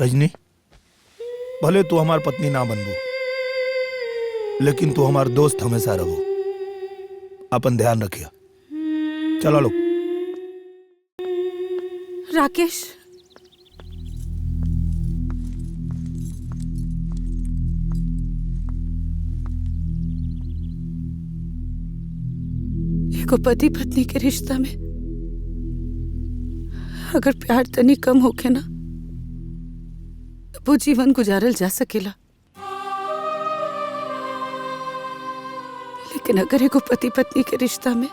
रजनी, भले तू हमार पत्नी ना बनबो, लेकिन तू हमार दोस्त हमेशा रहो। अपन ध्यान रखिया। चलो लोग। राकेश, एगो पति पत्नी के रिश्ता में अगर प्यार तनी कम होखे ना, वो जीवन गुजारल जा सकेला, लेकिन अगर एगो पति पत्नी के रिश्ता में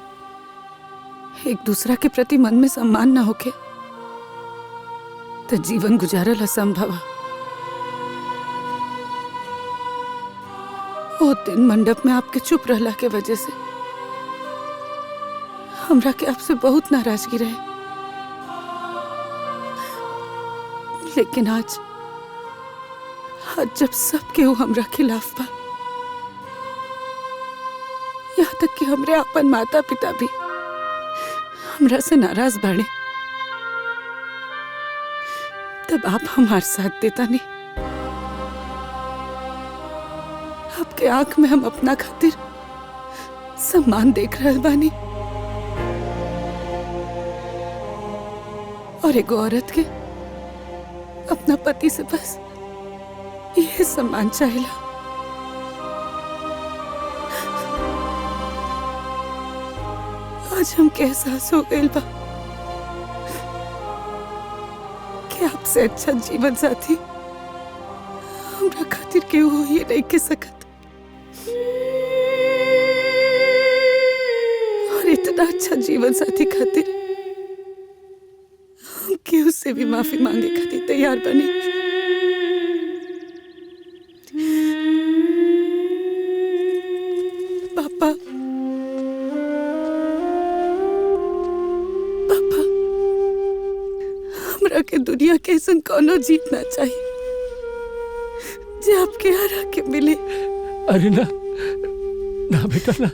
एक दूसरा के प्रति मन में सम्मान ना होखे तो जीवन गुजारल असंभव है। वो दिन मंडप में आपके चुप रहला के वजह से हमरा के आपसे बहुत नाराजगी रहे, लेकिन आज आज जब सब केहू हमरा खिलाफ बा, यहाँ तक कि हमरे अपन माता पिता भी हमरा से नाराज बाड़े, तब आप हमार साथ देता नहीं। आपके आंख में हम अपना खातिर सम्मान देख रहल बानी और एगो औरत के अपना पति से बस ये सम्मान चाहिए। आज हमके एहसास हो गइल बा कि आपसे अच्छा जीवन साथी हमरा खातिर केहू हो ही नहीं के सकत, और इतना अच्छा जीवन साथी खातिर हम केहू से भी माफी मांगे खातिर तैयार बने। पापा, पापा, हमरा के दुनिया के ऐसन कोनो जीत ना चाहिए जे आपके हरा के मिले। अरे ना ना बेटा ना,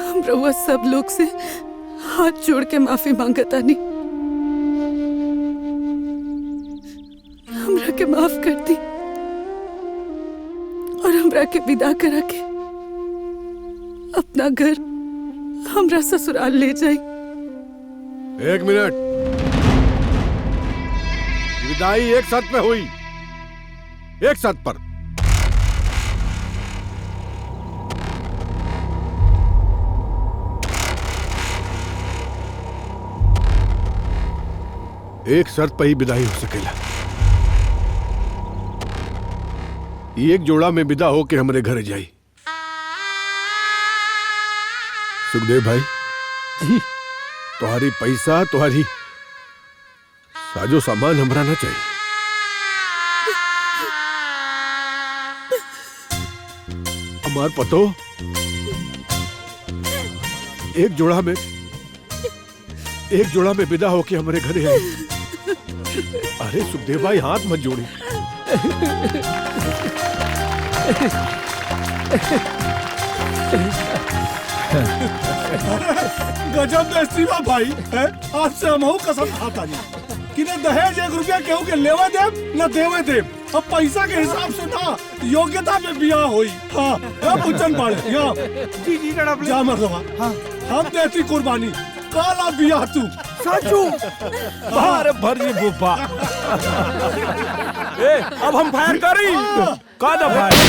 हम रउआ सब लोग से हाथ जोड़ के माफी मांगता नहीं, हमरा के माफ कर दी और हमरा के विदा करा के अपना घर हमरा ससुराल ले जाई। एक मिनट, विदाई एक साथ पे हुई, एक साथ पर। एक शर्त पर ही विदाई हो सकेला। एक जोड़ा में विदा होके हमरे घरे जाई। सुखदेव भाई जी, तुम्हारी पैसा, तुम्हारी साजो सामान हमरा ना चाहिए। हमार पतो एक जोड़ा में विदा होके हमरे घरे आई। अरे सुखदेव भाई हाथ मत जोड़ी। गजब बेइज्जती बा भाई है, आज से हमहू कसम खाता जी कि न दहेज एक रुपया केहू के लेवे देब न देवे देब। अब पैसा के हिसाब से ना योग्यता में बियाह होई। हाँ पूछन पाड़े जी जी जा मर्दवा। हाँ हम देती कुर्बानी, काला बियाह तू साचू बाहर भर जी बुब्बा। ए अब हम फायर करी का दा फायर।